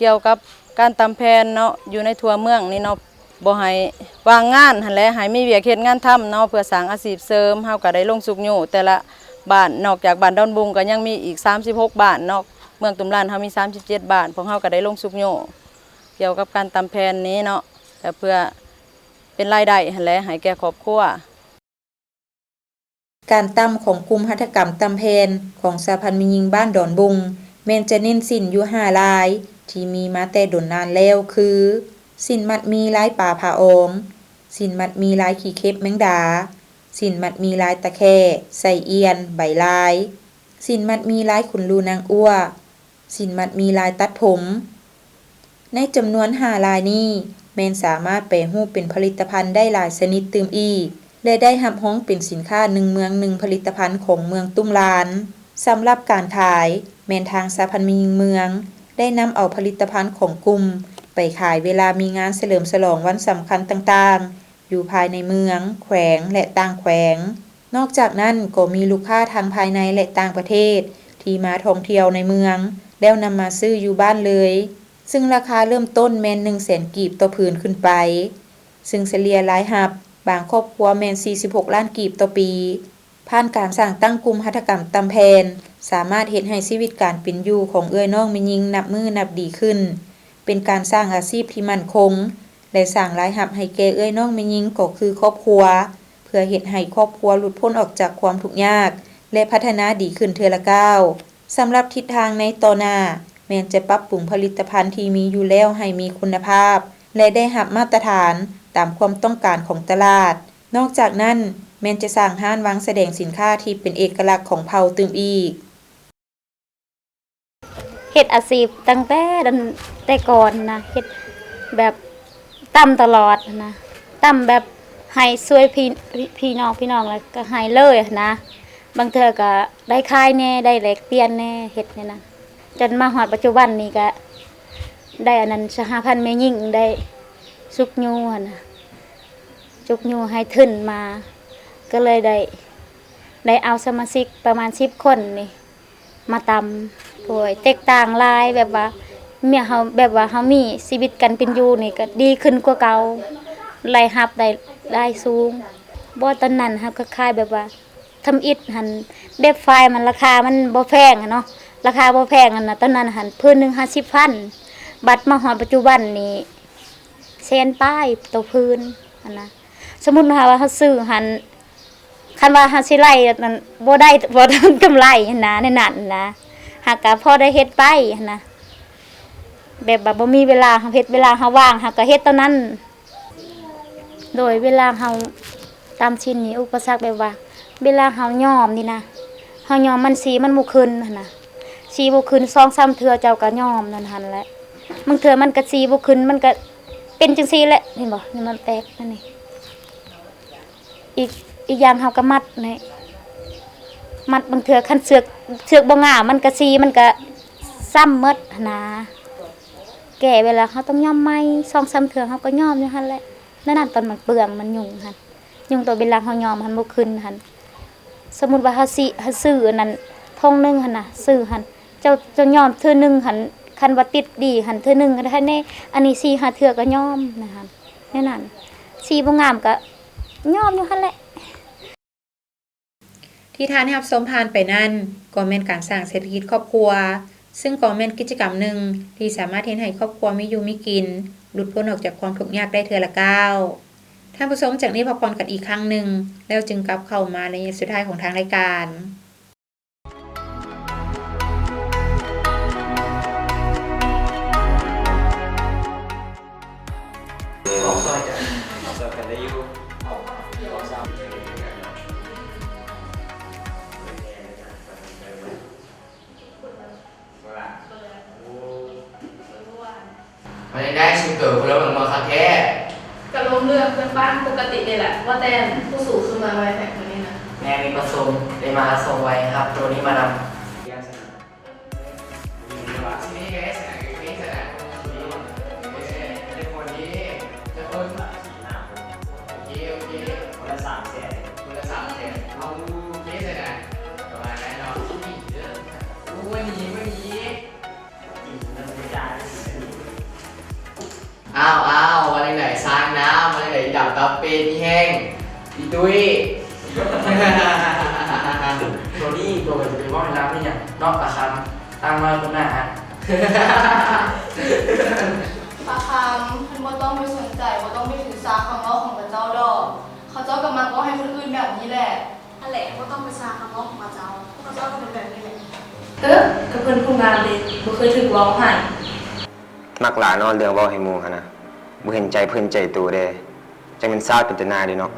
ກ່ຽວກັບການຕ່ຳແຜ່ນເນາະ ຢູ່ໃນທົ່ວເມືອງນີ້ເນາະ. ບໍ່ໃຫ້ວ່າງງານຫັ້ນແຫຼະ ໃຫ້ມີວຽກເຮັດງານທຳເນາະ ເພື່ອສ້າງອາຊີບເສີມ. ເຮົາກໍໄດ້ລົງຊຸກຍູ້ແຕ່ລະບ້ານ ນອກຈາກບ້ານດອນບຸງ ກໍຍັງມີອີກສາມສິບຫົກບ້ານເນາະ ເມືອງຕຸ້ມລານເຮົາມີສາມສິບເຈັດບ້ານ ພວກເຮົາກໍໄດ້ລົງຊຸກຍູ້ກ່ຽວກັບການຕ່ຳແຜ່ນນີ້ເນາະ ກໍເພື່ອເປັນລາຍໄດ້ຫັ້ນແຫຼະ ໃຫ້ແກ່ຄອບຄົວ. ການຕ່ຳຂອງກຸ່ມຫັດຖະກຳຕ່ຳແຜ່ນຂອງສະຫະພັນແມ່ຍິງບ້ານດອນບຸງ ແມ່ນຈະເນັ້ນສິ້ນຢູ່ຫ້າລາຍ ທີ່ມີມາແຕ່ດົນນານແລ້ວ ຄື ສິ້ນມັດໝີ້ລາຍປາຜາອອງ, ສິ້ນມັດໝີ້ລາຍຂີ້ເຂັບແມງດາ, ສິ້ນມັດໝີ້ລາຍຕະແຂ້, ໄສ້ອຽນ, ໃບລາຍ, ສິ້ນມັດໝີ້ລາຍຂຸນລູນາງອົວ, ສິ້ນມັດໝີ້ລາຍຕັດຜົມ. ໃນຈຳນວນຫ້າລາຍນີ້ ແມ່ນສາມາດແປຮູບເປັນຜະລິດຕະພັນໄດ້ຫຼາຍຊະນິດຕື່ມອີກ ແລະ ໄດ້ຮັບຮອງເປັນສິນຄ້າໜຶ່ງເມືອງໜຶ່ງຜະລິດຕະພັນຂອງເມືອງຕຸ້ມລານ. ສຳລັບການຂາຍ ແມ່ນທາງສະຫະພັນແມ່ຍິງເມືອງ ໄດ້ນຳເອົາຜະລິດຕະພັນຂອງກຸ່ມໄປຂາຍເວລາມີງານສະເຫຼີມສະຫຼອງວັນສຳຄັນຕ່າງໆ ຢູ່ພາຍໃນເມືອງ, ແຂວງ ແລະ ຕ່າງແຂວງ. ນອກຈາກນັ້ນ ກໍມີລູກຄ້າທັງພາຍໃນ ແລະ ຕ່າງປະເທດ ທີ່ມາທ່ອງທ່ຽວໃນເມືອງ ແລ້ວນຳມາຊື້ຢູ່ບ້ານເລີຍ, ຊຶ່ງລາຄາເລີ່ມຕົ້ນແມ່ນໜຶ່ງແສນກີບຕໍ່ຜືນຂຶ້ນໄປ, ຊຶ່ງສະເລ່ຍລາຍຮັບບາງຄອບຄົວແມ່ນສີ່ສິບຫົກລ້ານກີບຕໍ່ປີ. ຜ່ານການສ້າງຕັ້ງກຸ່ມຫັດຖະກຳຕ່ຳແຜ່ນ ສາມາດເຮັດໃຫ້ຊີວິດການເປັນຢູ່ຂອງເອື້ອຍນ້ອງແມ່ຍິງນັບມື້ນັບດີຂຶ້ນ, ເປັນການສ້າງອາຊີບທີ່ໝັ້ນຄົງ ແລະ ສ້າງລາຍຮັບໃຫ້ແກ່ເອື້ອຍນ້ອງແມ່ຍິງກໍຄືຄອບຄົວ, ເພື່ອເຮັດໃຫ້ຄອບຄົວຫຼຸດພົ້ນອອກຈາກຄວາມທຸກຍາກ ແລະ ພັດທະນາດີຂຶ້ນເທື່ອລະກ້າວ. ສຳລັບທິດທາງໃນຕໍ່ໜ້າ ແມ່ນຈະປັບປຸງຜະລິດຕະພັນທີ່ມີຢູ່ແລ້ວໃຫ້ມີຄຸນນະພາບ ແລະ ໄດ້ຮັບມາດຕະຖານຕາມຄວາມຕ້ອງການຂອງຕະຫຼາດ. ນອກຈາກນັ້ນ ແມ່ນຈະສ້າງຮ້ານວາງສະແດງສິນຄ້າທີ່ເປັນເອກະລັກຂອງເຜົ່າຕື່ມອີກ. ເຮັດອາຊີບຕັ້ງແຕ່ ແຕ່ກ່ອນນະ ເຮັດແບບຕຳຕະຫຼອດນະ ຕຳແບບໃຫ້ຊ່ວຍພີ່ ພີ່ນ້ອງ ພີ່ນ້ອງ ແລ້ວກໍໃຫ້ເລີຍນະ. ບາງເທື່ອກໍໄດ້ຂາຍແດ່ ໄດ້ແລກປ່ຽນແດ່ ເຮັດແນວນັ້ນ. ຈົນມາຮອດປັດຈຸບັນນີ້ກໍໄດ້ອັນນັ້ນ ສະຫະພັນແມ່ຍິງ ໄດ້ຊຸກຍູ້ຫັ້ນນະ ຊຸກຍູ້ໃຫ້ທຶນມາ ກໍເລີຍໄດ້ ໄດ້ເອົາສະມາຊິກປະມານສິບຄົນນີ້ມາຕຳ. ໂອ້ຍ ແຕກຕ່າງຫຼາຍ ແບບວ່າເມຍເຮົາ ແບບວ່າເຮົາມີຊີວິດການເປັນຢູ່ນີ້ກໍດີຂຶ້ນກວ່າເກົ່າ ລາຍຮັບໄດ້ ລາຍສູງ. ບໍ່ ຕອນນັ້ນເຮົາກໍຂາຍແບບວ່າ ທຳອິດຫັ້ນ ແບບຝ້າຍມັນລາຄາມັນບໍ່ແພງຫັ້ນເນາະ ລາຄາບໍ່ແພງຫັ້ນນະ ຕອນນັ້ນຫັ້ນ ຜືນໜຶ່ງຫ້າສິບພັນ ບັດມາຮອດປັດຈຸບັນນີ້ ແສນປາຍຕໍ່ຜືນຫັ້ນນະ. ສົມມຸດວ່າເຮົາຊື້ຫັ້ນ ຄັນວ່າເຮົາຊິໄລ່ນັ້ນ ບໍ່ໄດ້ ບໍ່ທັນກຳໄລຫັ້ນນະ ໃນນັ້ນນະ ຫາກະພໍໄດ້ເຮັດໄປຫັ້ນນະ ແບບວ່າບໍ່ມີເວລາເຮັດ ເວລາເຮົາວ່າງເຮົາກະເຮັດຕອນນັ້ນ. ໂດຍ ເວລາເຮົາຕຳຊິນນີ້ ອຸປະສັກແບບວ່າ ເວລາເຮົາຍ້ອມນີ້ນະ ເຮົາຍ້ອມມັນສີມັນບໍ່ຂຶ້ນຫັ້ນນະ ສີບໍ່ຂຶ້ນ ສອງສາມເທື່ອເຈົ້າກໍຍ້ອມນັ້ນຫັ້ນແຫຼະ. ບາງເທື່ອມັນກໍສີບໍ່ຂຶ້ນ ມັນກໍເປັນຈັ່ງຊີ້ແຫຼະ ເຫັນບໍ່ ນີ້ມັນແຕກອັນນີ້. ອີກ ອີກຢ່າງເຮົາກໍມັດນີ້ ມັດ ບາງເທື່ອຄັນເຊືອກ ເຊືອກບໍ່ງາມ ມັນກໍສີມັນກໍຊ້ຳໝົດຫັ້ນນະ. ແກ່ເວລາເຮົາຕ້ອງຍ້ອມໃໝ່ ສອງສາມເທື່ອເຮົາກໍຍ້ອມຢູ່ຫັ້ນແຫຼະ. ແນວນັ້ນ ຕອນມັນເປືອງ ມັນຫຍຸ້ງຫັ້ນ ຫຍຸ້ງ ຕອນເວລາເຮົາຍ້ອມຫັ້ນບໍ່ຂຶ້ນຫັ້ນ. ສົມມຸດວ່າເຮົາຊິ ເຮົາຊື້ອັນນັ້ນ ຖົງໜຶ່ງຫັ້ນນະ ຊື້ຫັ້ນ ເຈົ້າ ເຈົ້າຍ້ອມເທື່ອໜຶ່ງຫັ້ນ ຄັນວ່າຕິດດີຫັ້ນ ເທື່ອໜຶ່ງກໍໄດ້ແດ່ ອັນນີ້ສີ່ຫ້າເທື່ອກໍຍ້ອມນະຫັ້ນ. ແນວນັ້ນ ສີບໍ່ງາມກໍຍ້ອມຢູ່ຫັ້ນແຫຼະ. ທີ່ທ່ານໄດ້ຮັບຊົມຜ່ານໄປນັ້ນ ກໍແມ່ນການສ້າງເສດຖະກິດຄອບຄົວ ຊຶ່ງກໍແມ່ນກິດຈະກຳໜຶ່ງທີ່ສາມາດເຮັດໃຫ້ຄອບຄົວມີຢູ່ມີກິນ ຫຼຸດພົ້ນອອກຈາກຄວາມທຸກຍາກໄດ້ເທື່ອລະກ້າວ. ທ່ານຜູ້ຊົມ ຈາກນີ້ພັກຜ່ອນກັນອີກຄັ້ງໜຶ່ງ ແລ້ວຈຶ່ງກັບເຂົ້າມາໃນໄລຍະສຸດທ້າຍຂອງທາງລາຍການ. ອອກຊ່ອຍກັນ ອອກຊ່ອຍກັນໄດ້ຢູ່. ວ່າຈັ່ງໃດ ຊຸມໂຕ ຄືລົມເລື່ອງມາຄັກແທ້? ກະລົມເລື່ອງເພື່ອນບ້ານປົກກະຕິນີ້ແຫຼະ. ວ່າແຕ່ ຜູ້ສູງຄືມາໄວແທ້ມື້ນີ້ນະ? ແມ່ນ ມີປະຊຸມ ໄດ້ມາສົ່ງໄວ ຮັບໂຕນີ້ມານຳ. ຄົນລະສາມແສນ ຄົນລະສາມແສນ ໂອເຄ ຊັ້ນນະ ປະມານນັ້ນເນາະ. ໂອ້ ມື້ນີ້ ມື້ນີ້ ອ້າວ ອ້າວ ວ່າຈັ່ງໃດ ສ້າງນ້ຳ ວ່າຈັ່ງໃດ ອີດຳຕາເປັນ ອີແຫ້ງ ອີຕຸ້ຍ. ໂຕນີ້ ໂຕກໍຈະໄປເວົ້າໃຫ້ລາວເຮັດຫຍັງເນາະ ປາຄຳ ຕັ້ງມາຄົນໜ້າຮັກ. ປາຄຳ ທ່ານບໍ່ຕ້ອງໄປສົນໃຈ ບໍ່ຕ້ອງໄປຖືສາຄຳເວົ້າຂອງເຂົາເຈົ້າດອກ. ເຂົາເຈົ້າກໍມັກເວົ້າໃຫ້ຄົນອື່ນແບບນີ້ແຫຼະ. ຫັ້ນແຫຼະ ບໍ່ຕ້ອງໄປສາຄຳເວົ້າຂອງເຂົາເຈົ້າ ເຂົາເຈົ້າກໍເປັນແບບນີ້ແຫຼະ. ເອີ ກໍເພິ່ນຜູ້ງາມເດ້ ບໍ່ເຄີຍຖືກເວົ້າໃຫ້. ມັກຫຼາຍເນາະ ເລື່ອງເວົ້າໃຫ້ໝູ່ຫັ້ນນະ ບໍ່ເຫັນໃຈເພິ່ນໃຈໂຕເດ້. ຈັ່ງແມ່ນຊາດເປັນຕາໜ່າຍເດ້ເນາະ.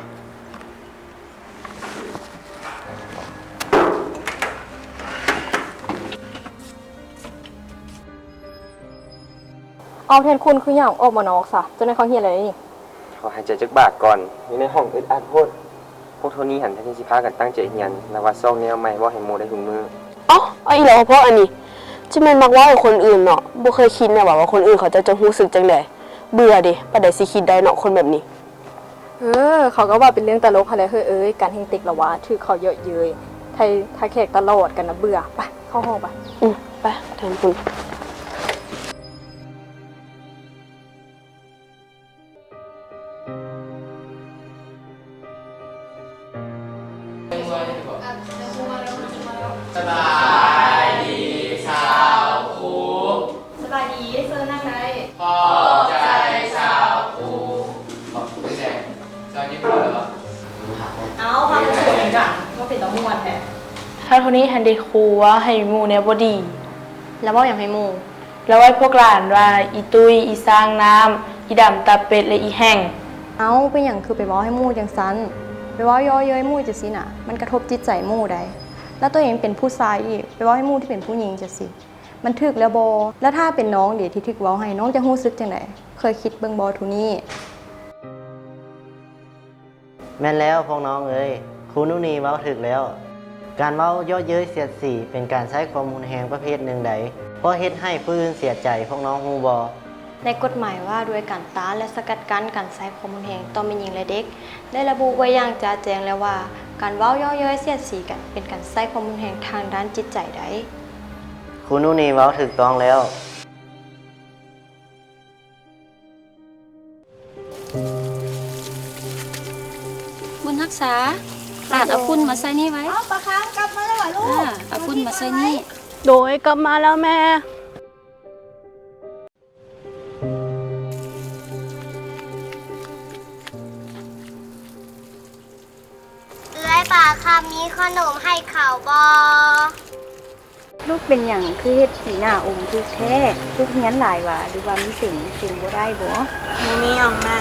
ເອົາ ແທນຄຸນຄືຫຍັງອອກມານອກຊະ? ເຈົ້າໄດ້ເຂົ້າຮຽນແລ້ວເດ້ນີ້. ຂໍຫາຍໃຈຈັກບາດກ່ອນ. ຢູ່ໃນຫ້ອງອຶດອັດໂພດ. ພວກໂທນີ້ຫັ້ນ ແທນທີ່ຊິພາກັນຕັ້ງໃຈຮຽນ, ລາວວ່າຊອກແນວໃໝ່ເວົ້າໃຫ້ໝູ່ໄດ້ຮູ້ມື້. ອໍ ເອົາອີກແລ້ວບໍອັນນີ້? ຈະແມ່ນມັກເວົ້າໃຫ້ຄົນອື່ນເນາະ. ບໍ່ເຄີຍຄິດແນ່ຫວາວ່າຄົນອື່ນເຂົາເຈົ້າຈະຮູ້ສຶກຈັ່ງໃດ. ເບື່ອເດ. ປານໃດຊິຄິດໄດ້ເນາະ ຄົນແບບນີ້. ເອີ ເຂົາກໍວ່າເປັນເລື່ອງຕະຫຼົກຫັ້ນແຫຼະເຮີ້ຍເອີຍ ການເຮັງເຕັກລະຫວ່າ ຖືກເຂົາເຍາະເຍີ້ຍ ໄທທ່າແຂກຕະຫຼອດກັນນະ ເບື່ອ. ໄປ ເຂົ້າຫ້ອງໄປ. ອືມ ໄປ ທາງພຸ້ນ. ສະບາຍດີຊາວຄູ. ສະບາຍດີ ເຊີນນັ່ງໄດ້. ຂອບໃຈຊາວຄູ. ຂອບໃຈ. ເຈົ້າຍິນດີບໍ່? ເອົາ ພາກັນສູດຫຍັງກັນ ວ່າເປັນຕາມ່ວນແທ້. ທ້າວໂທນີຫັ້ນເດຄູ ເວົ້າໃຫ້ໝູ່ແນວບໍ່ດີ. ລາວເວົ້າຫຍັງໃຫ້ໝູ່? ລາວເວົ້າໃຫ້ພວກຫຼານວ່າ ອີຕຸ້ຍ, ອີຊ້າງນ້ຳ, ອີດຳຕາເປັດ ແລະ ອີແຫ້ງ. ເອົ້າ ເປັນຫຍັງຄືໄປເວົ້າໃຫ້ໝູ່ຈັ່ງຊັ້ນ? ໄປເວົ້າເຍາະເຍີ້ຍໝູ່ຈັ່ງຊີ້ນະ ມັນກະທົບຈິດໃຈໝູ່ໃດ໋. ແລ້ວໂຕເອງເປັນຜູ້ຊາຍອີກ ໄປເວົ້າໃຫ້ໝູ່ທີ່ເປັນຜູ້ຍິງຈັ່ງຊີ້ ມັນຖືກແລ້ວບໍ່? ແລ້ວຖ້າເປັນນ້ອງເດທີ່ຖືກເວົ້າໃຫ້ ນ້ອງຈະຮູ້ສຶກຈັ່ງໃດ? ເຄີຍຄິດເບິ່ງບໍ່ ໂທນີ? ແມ່ນແລ້ວພວກນ້ອງເອີຍ, ຄູນູນີເວົ້າຖືກແລ້ວ. ການເວົ້າເຍາະເຍີ້ຍສຽດສີ ເປັນການໃຊ້ຄວາມຮຸນແຮງປະເພດໜຶ່ງໃດ ເພາະເຮັດໃຫ້ຜູ້ອື່ນເສຍໃຈ, ພວກນ້ອງຮູ້ບໍ່? ໃນກົດໝາຍວ່າດ້ວຍການຕ້ານ ແລະ ສະກັດກັ້ນການໃຊ້ຄວາມຮຸນແຮງຕໍ່ແມ່ຍິງ ແລະ ເດັກ ໄດ້ລະບຸໄວ້ຢ່າງຈະແຈ້ງແລ້ວວ່າ ການເວົ້າເຍາະເຍີ້ຍສຽດສີກັນ ເປັນການໃຊ້ຄວາມຮຸນແຮງທາງດ້ານຈິດໃຈໃດ໋. ຄູນູນີເວົ້າຖືກຕ້ອງແລ້ວ. ບຸນຮັກສາ, ຫຼານເອົາຝຸ່ນມາໃສ່ນີ້ໄວ້. ເອົາ ປາຄຳກັບມາແລ້ວຫວາລູກ? ເອົາຝຸ່ນມາໃສ່ນີ້. ໂດຍ, ກັບມາແລ້ວແມ່. ເອື້ອຍປາຄຳມີຂະໜົມໃຫ້ເຂົາບໍ່? ລູກເປັນຫຍັງຄືເຮັດສີໜ້າອົມທຸກແທ້? ລູກຮຽນຫຼາຍຫວາ ຫຼືວ່າມີເສັງ ເສັງບໍ່ໄດ້ບໍ? ບໍ່ມີຫຍັງແມ່.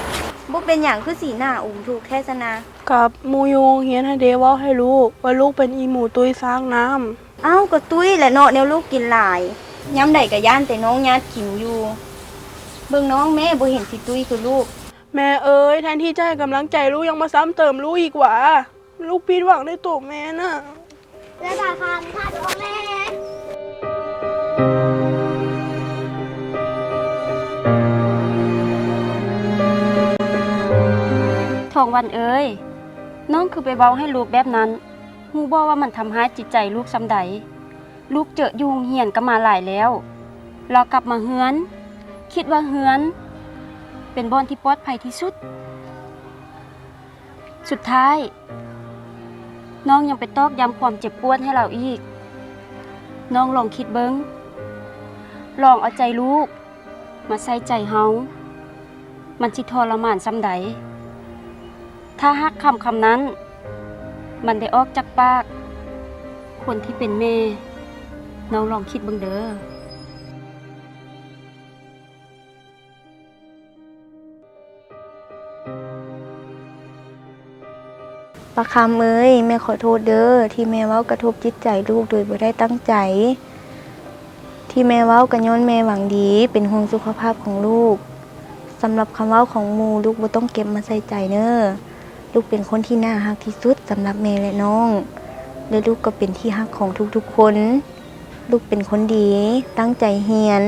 ບໍ່ເປັນຫຍັງຄືສີໜ້າອົມທຸກແທ້ຊັ້ນນະ? ກັບໝູ່ຢູ່ໂຮງຮຽນຫັ້ນເດ ເວົ້າໃຫ້ລູກວ່າລູກເປັນອີໝູຕຸ້ຍຊ້າງນ້ຳ. ອ້າວ ກໍຕຸ້ຍແຫຼະເນາະ ແນວລູກກິນຫຼາຍ. ຍາມໃດກໍຢ້ານແຕ່ນ້ອງຍາດກິນຢູ່. ເບິ່ງນ້ອງແມ້ ບໍ່ເຫັນຊິຕຸ້ຍຄືລູກ. ແມ່ເອີຍ ແທນທີ່ຈະໃຫ້ກຳລັງໃຈລູກ ຍັງມາຊ້ຳເຕີມລູກອີກຫວາ. ລູກຜິດຫວັງໃນໂຕແມ່ນະ. ແລະບາງຄັ້ງຖ້າໂດນແມ່. ທອງວັນເອີຍ, ນ້ອງຄືໄປເວົ້າໃຫ້ລູກແບບນັ້ນ. ຮູ້ບໍ່ວ່າມັນທຳຮ້າຍຈິດໃຈລູກສ່ຳໃດ? ລູກເຈີຢູ່ໂຮງຮຽນກໍມາຫຼາຍແລ້ວ. ລາວກັບມາເຮືອນ, ຄິດວ່າເຮືອນເປັນບ່ອນທີ່ປອດໄພທີ່ສຸດ. ສຸດທ້າຍ ນ້ອງຍັງໄປຕອກຢ້ຳຄວາມເຈັບປວດໃຫ້ລາວອີກ. ນ້ອງລອງຄິດເບິ່ງ, ລອງເອົາໃຈລູກມາໃສ່ໃຈເຮົາ, ມັນຊິທໍລະມານສ່ຳໃດ? ຖ້າຫາກຄຳຄຳນັ້ນ ມັນໄດ້ອອກຈາກປາກຄົນທີ່ເປັນແມ່, ນ້ອງລອງຄິດເບິ່ງເດີ. ປາຄຳເອີຍ, ແມ່ຂໍໂທດເດີ ທີ່ແມ່ເວົ້າກະທົບຈິດໃຈລູກໂດຍບໍ່ໄດ້ຕັ້ງໃຈ. ທີ່ແມ່ເວົ້າກະຍ້ອນແມ່ຫວັງດີ, ເປັນຫ່ວງສຸຂະພາບຂອງລູກ. ສຳລັບຄຳເວົ້າຂອງໝູ່, ລູກບໍ່ຕ້ອງເກັບມາໃສ່ໃຈເນີ. ລູກເປັນຄົນທີ່ໜ້າຮັກທີ່ສຸດສຳລັບແມ່ ແລະ ນ້ອງ, ແລະ ລູກກໍເປັນທີ່ຮັກຂອງທຸກໆຄົນ. ລູກເປັນຄົນດີ, ຕັ້ງໃຈຮຽນ.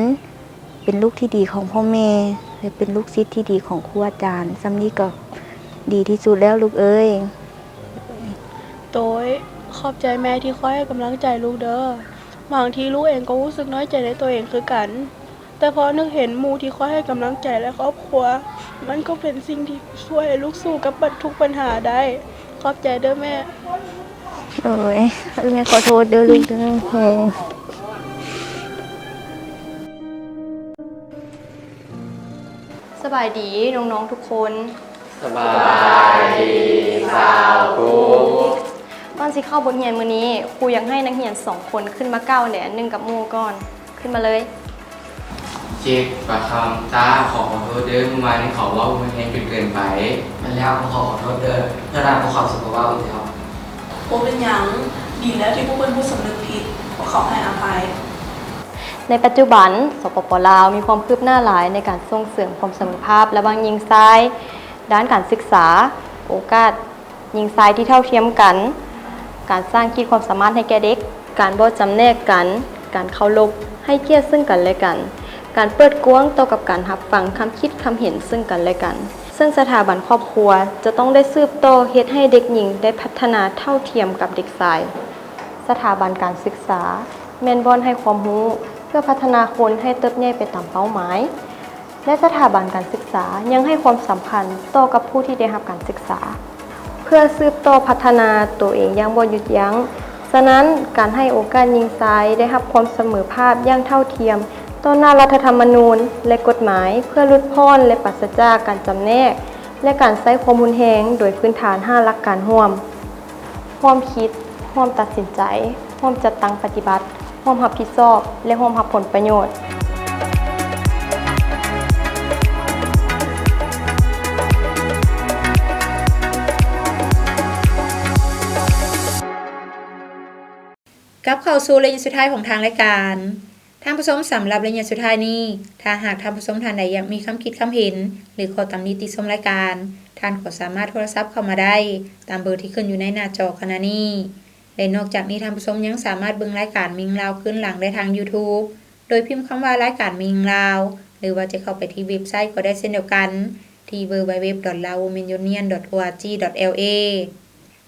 ເປັນລູກທີ່ດີຂອງພໍ່ແມ່ ແລະ ເປັນລູກສິດທີ່ດີຂອງຄູອາຈານ. ສ່ຳນີ້ກໍດີທີ່ສຸດແລ້ວລູກເອີຍ. ໂຕຍ, ຂອບໃຈແມ່ທີ່ຄອຍໃຫ້ກຳລັງໃຈລູກເດີ. ບາງທີລູກເອງກໍຮູ້ສຶກນ້ອຍໃຈໃນໂຕເອງຄືກັນ, ແຕ່ພໍນຶກເຫັນໝູ່ທີ່ຄອຍໃຫ້ກຳລັງໃຈ ແລະ ຄອບຄົວ, ມັນກໍເປັນສິ່ງທີ່ຊ່ວຍໃຫ້ລູກສູ້ກັບບັນ ທຸກບັນຫາໄດ້. ຂອບໃຈເດີແມ່. ໂອ້ຍ ແມ່ຂໍໂທດເດີລູກເດີ. ສະບາຍດີນ້ອງໆທຸກຄົນ. ສະບາຍດີສາວຄູ. ກ່ອນຊິເຂົ້າບົດຮຽນມື້ນີ້, ຄູຢາກໃຫ້ນັກຮຽນສອງຄົນຂຶ້ນມາກ່າວແນວໜຶ່ງກັບໝູ່ກ່ອນ. ຂຶ້ນມາເລີຍ. ເຈັກ, ປາຄຳ, ຕ້າ, ຂໍຂໍໂທດເດີ, ມື້ວານນີ້ເຂົາເວົ້າຮຸນແຮງຈົນເກີນໄປ. ແມ່ນແລ້ວ, ພວກເຂົາຂໍໂທດເດີ. ເທື່ອໜ້າພວກເຂົາຊິບໍ່ເວົ້າອີກແລ້ວ. ບໍ່ເປັນຫຍັງ, ດີແລ້ວທີ່ພວກເພິ່ນຮູ້ສຳນຶກຜິດ, ພວກເຂົາໃຫ້ອະໄພ. ໃນປັດຈຸບັນ, ສປປ ລາວ ມີຄວາມຄືບໜ້າຫຼາຍໃນການສົ່ງເສີມຄວາມສະເໝີພາບລະຫວ່າງຍິງຊາຍ, ດ້ານການສຶກສາ, ໂອກາດ ຍິງຊາຍທີ່ເທົ່າທຽມກັນ, ການສ້າງຂີດຄວາມສາມາດໃຫ້ແກ່ເດັກ, ການບໍ່ຈຳແນກກັນ, ການເຄົາລົບ, ໃຫ້ກຽດເຊິ່ງກັນແລະກັນ, ການເປີດກວ້າງຕໍ່ກັບການຮັບຟັງຄຳຄິດຄຳເຫັນເຊິ່ງກັນແລະກັນ, ເຊິ່ງສະຖາບັນຄອບຄົວຈະຕ້ອງໄດ້ສືບຕໍ່ເຮັດໃຫ້ເດັກຍິງໄດ້ພັດທະນາເທົ່າທຽມກັບເດັກຊາຍ. ສະຖາບັນການສຶກສາແມ່ນບ່ອນໃຫ້ຄວາມຮູ້ເພື່ອພັດທະນາຄົນໃຫ້ເຕີບໃຫຍ່ໄປຕາມເປົ້າໝາຍ ແລະ ສະຖາບັນການສຶກສາຍັງໃຫ້ຄວາມສຳຄັນຕໍ່ກັບຜູ້ທີ່ໄດ້ຮັບການສຶກສາ ເພື່ອສືບຕໍ່ພັດທະນາໂຕເອງຢ່າງບໍ່ຢຸດຢັ້ງ. ສະນັ້ນ, ການໃຫ້ໂອກາດຍິງຊາຍໄດ້ຮັບຄວາມສະເໝີພາບຢ່າງເທົ່າທຽມຕໍ່ໜ້າລັດຖະທຳມະນູນ ແລະ ກົດໝາຍ ເພື່ອຫຼຸດຜ່ອນ ແລະ ປາສະຈາກການຈຳແນກ ແລະ ການໃຊ້ຄວາມຮຸນແຮງ ໂດຍພື້ນຖານຫ້າຫຼັກການຮ່ວມ: ຮ່ວມຄິດ, ຮ່ວມຕັດສິນໃຈ, ຮ່ວມຈັດຕັ້ງປະຕິບັດ, ຮ່ວມຮັບຜິດຊອບ ແລະ ຮ່ວມຮັບຜົນປະໂຫຍດ. ກັບເຂົ້າສູ່ໄລຍະສຸດທ້າຍຂອງທາງລາຍການ. ທ່ານຜູ້ຊົມ, ສຳລັບໄລຍະສຸດທ້າຍນີ້, ຖ້າຫາກທ່ານຜູ້ຊົມທ່ານໃດຢາກມີຄຳຄິດຄຳເຫັນ ຫຼື ຂໍຕຳໜິຕິຊົມລາຍການ, ທ່ານກໍສາມາດໂທລະສັບເຂົ້າມາໄດ້ຕາມເບີທີ່ຂຶ້ນຢູ່ໃນໜ້າຈໍຂະນະນີ້. ແລະ ນອກຈາກນີ້, ທ່ານຜູ້ຊົມຍັງສາມາດເບິ່ງລາຍການມິງລາວຄືນຫຼັງໄດ້ທາງ YouTube ໂດຍພິມຄຳວ່າ ລາຍການມິງລາວ ຫຼືວ່າຈະເຂົ້າໄປທີ່ເວັບໄຊກໍໄດ້ເຊັ່ນດຽວກັນ ທີ່ www.laowomenunion.org.la.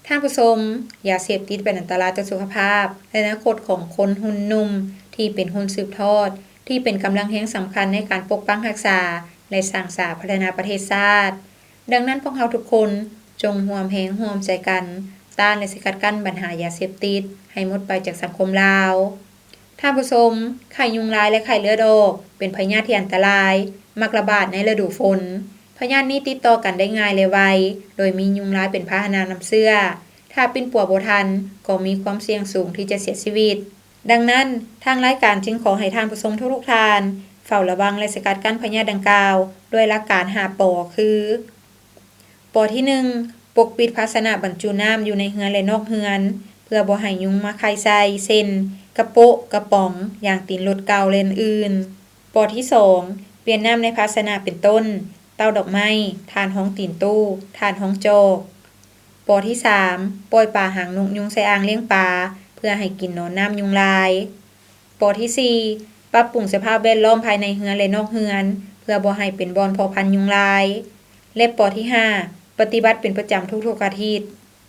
ທ່ານຜູ້ຊົມ, ຢາເສບຕິດເປັນອັນຕະລາຍຕໍ່ສຸຂະພາບ ແລະ ອະນາຄົດຂອງຄົນຮຸ່ນໜຸ່ມທີ່ເປັນຮຸ່ນສືບທອດ, ທີ່ເປັນກຳລັງແຮງສຳຄັນໃນການປົກປັກຮັກສາ ແລະ ສ້າງສາພັດທະນາປະເທດຊາດ. ດັ່ງນັ້ນ, ພວກເຮົາທຸກຄົນຈົ່ງຮ່ວມແຮງຮ່ວມໃຈກັນ ຕ້ານ ແລະ ສະກັດກັ້ນບັນຫາຢາເສບຕິດໃຫ້ໝົດໄປຈາກສັງຄົມລາວ. ທ່ານຜູ້ຊົມ, ໄຂ້ຍຸງລາຍ ແລະ ໄຂ້ເລືອດອອກ ເປັນພະຍາດທີ່ອັນຕະລາຍ, ມັກລະບາດໃນລະດູຝົນ. ພະຍາດນີ້ຕິດຕໍ່ກັນໄດ້ງ່າຍ ແລະ ໄວ, ໂດຍມີຍຸງລາຍເປັນພາຫະນະນຳເຊື້ອ. ຖ້າປິ່ນປົວບໍ່ທັນ, ກໍມີຄວາມສ່ຽງສູງທີ່ຈະເສຍຊີວິດ. ດັ່ງນັ້ນ, ທາງລາຍການຈຶ່ງຂໍໃຫ້ທ່ານຜູ້ຊົມທຸກໆທ່ານ ເຝົ້າລະວັງ ແລະ ສະກັດກັ້ນພະຍາດດັ່ງກ່າວ ດ້ວຍຫຼັກການຫ້າ ປ ຄື: ປ ທີໜຶ່ງ ປົກປິດພາຊະນະບັນຈຸນ້ຳຢູ່ໃນເຮືອນ ແລະ ນອກເຮືອນ ເພື່ອບໍ່ໃຫ້ຍຸງມາໄຂ່ໃສ່ ເຊັ່ນ ກະໂປະ, ກະປ໋ອງ, ຢາງຕີນລົດເກົ່າ ແລະ ອື່ນໆ. ປ ທີສອງ ປ່ຽນນ້ຳໃນພາຊະນະ ເປັນຕົ້ນ ເຕົ້າດອກໄມ້, ຖາດຮອງຕີນຕູ້, ຖາດຮອງຈອກ. ປ ທີສາມ ປ່ອຍປາຫາງນົກຍຸງໃສ່ອ່າງລ້ຽງປາ ເພື່ອໃຫ້ກິນນອນນ້ຳຍຸງລາຍ. ປ ທີສີ່ ປັບປຸງສະພາບແວດລ້ອມພາຍໃນເຮືອນ ແລະ ນອກເຮືອນ ເພື່ອບໍ່ໃຫ້ເປັນບ່ອນເພາະພັນຍຸງລາຍ. ແລະ ປ ທີຫ້າ ປະຕິບັດເປັນປະຈຳທຸກໆອາທິດ.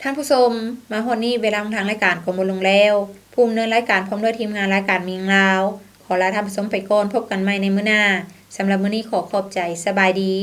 ທ່ານຜູ້ຊົມ, ມາຮອດນີ້ເວລາຂອງທາງລາຍການກໍໝົດລົງແລ້ວ. ຜູ້ດຳເນີນລາຍການພ້ອມດ້ວຍທີມງານລາຍການມີຫຍັງລາວ ຂໍລາທ່ານຜູ້ຊົມໄປກ່ອນ, ພົບກັນໃໝ່ໃນມື້ໜ້າ. ສຳລັບມື້ນີ້ຂໍຂອບໃຈ, ສະບາຍດີ.